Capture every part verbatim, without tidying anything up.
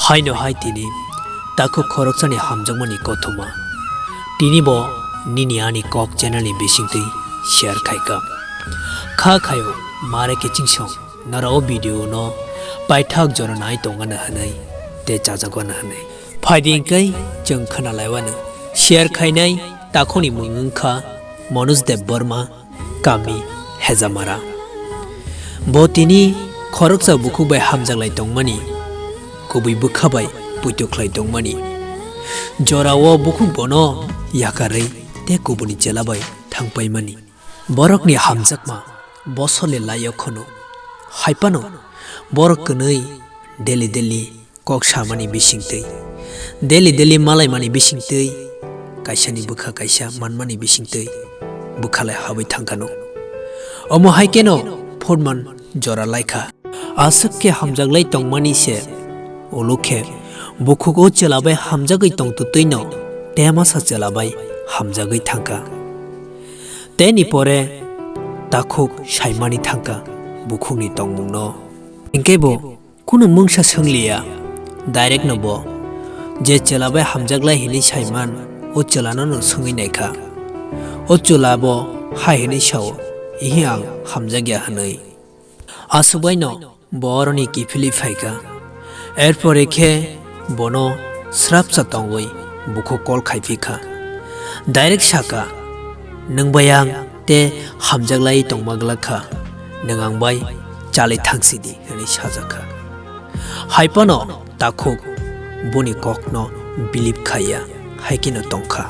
Haino hai tini takhuk khoroksani hamjakmani kothoma. Tini bo nini ani kok channel ni bisingtwi share khaikha. Kha khaio mare kiching song nora o video no paithak jora nai tongana hwnwi tei chajakwana hwnwi. Phaidi hwnkhe chwng khwnalaiwano share khainai takhukni mung wngkha Manoj Debbarma. Kami Hejamara. Bo tini khoroksa bukhuk bai hamjaklai tongmani kubui bwkha bai puitokhlai tongmani. Jorao bukhuk bono yakarwi tei kubuni chela bai thangpaimani. Borokni hamjakma bosolni laio kheno. Haipano borok kwnwi daily daily kok samani bisingtwi, daily daily malaimani bisingtwi, kaisani bwkha kaisa manmani bisingtwi bwkhalai habwi thangkano. Omo hai kheno phunman jora laikha. Aswk khe hamjaklai tongmani se ulo khe bukhuk o chwla bai hamjagwi tongtwtwino temasa chwla bai hamjagwi thangkha. Teni pore takhuk saimani thangkha bukhukni tongmungno. Hinkhe bo Kunu mungsa swngliya, direct no bo je chwla bai hamjaklai hinwi saiman, o chwla no no swngwi naikha. O chwla bo hai hinwi sao, "Ihi ang hamjakya," hinwi. Aswk bai no bo oroni kiphilwi phaikha. Erpore khe bono srapsa tongwi bukhuk call khaiphikha. Direct sakha, "Nwng bai ang tei hamjaklai tongma glak kha, nwng ang bai chalwi thangsidi," hwnwi sajakha. Haiphano takhuk boni kokno believe khaiya, hai kheno tongkha.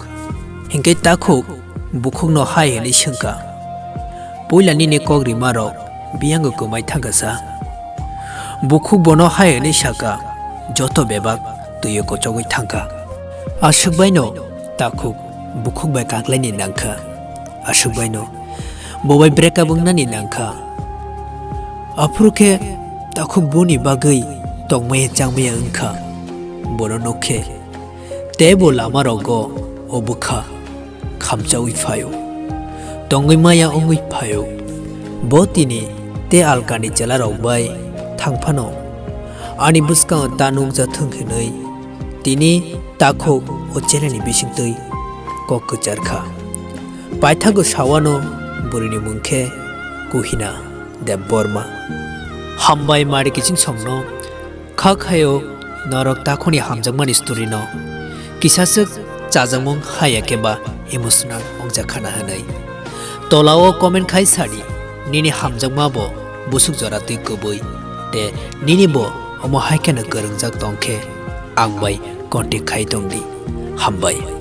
Hinkhe takhuk bukhukno hai hwnwi swngkha, "Puila nini kok rimarok biyango kwmai thangkha sa?" Bukhuk bono hai hwnwi sakha, "Joto bebak twi-o kochogwi thangkha." Aswk baino takhuk bukhuk bai kaklaini nangkha. Aswk baino bo bai break up wngnani nangkha. Aphuru khe takhuk boni bagwi tongmaya changmaya wngkha. Bono nuk khe teibo lama rogo o bwkha khamchaui phaio, tongwi maya wngwi phaio. Bo tini tei alkani chwlarok bai thangphano ani bwskango ta nukjathwng hinwi tini takhuk o chwraini bisingtwi kok kwcharkha. Paithago sawano bwrwini mung khe Kuhina Debbarma. Hambai mari kiching songno. Kha khaio norok takhukni hamjakmani story no kisaswk chajakmung haya khe ba emotional wngjak khana hwnwi. Tola o comment khai sadi, nini hamjakma bo busuk jora twi kubui, te nini bo omo hai kheno kwrwngjak tong khe ang bai contact khai tong di. Hambai.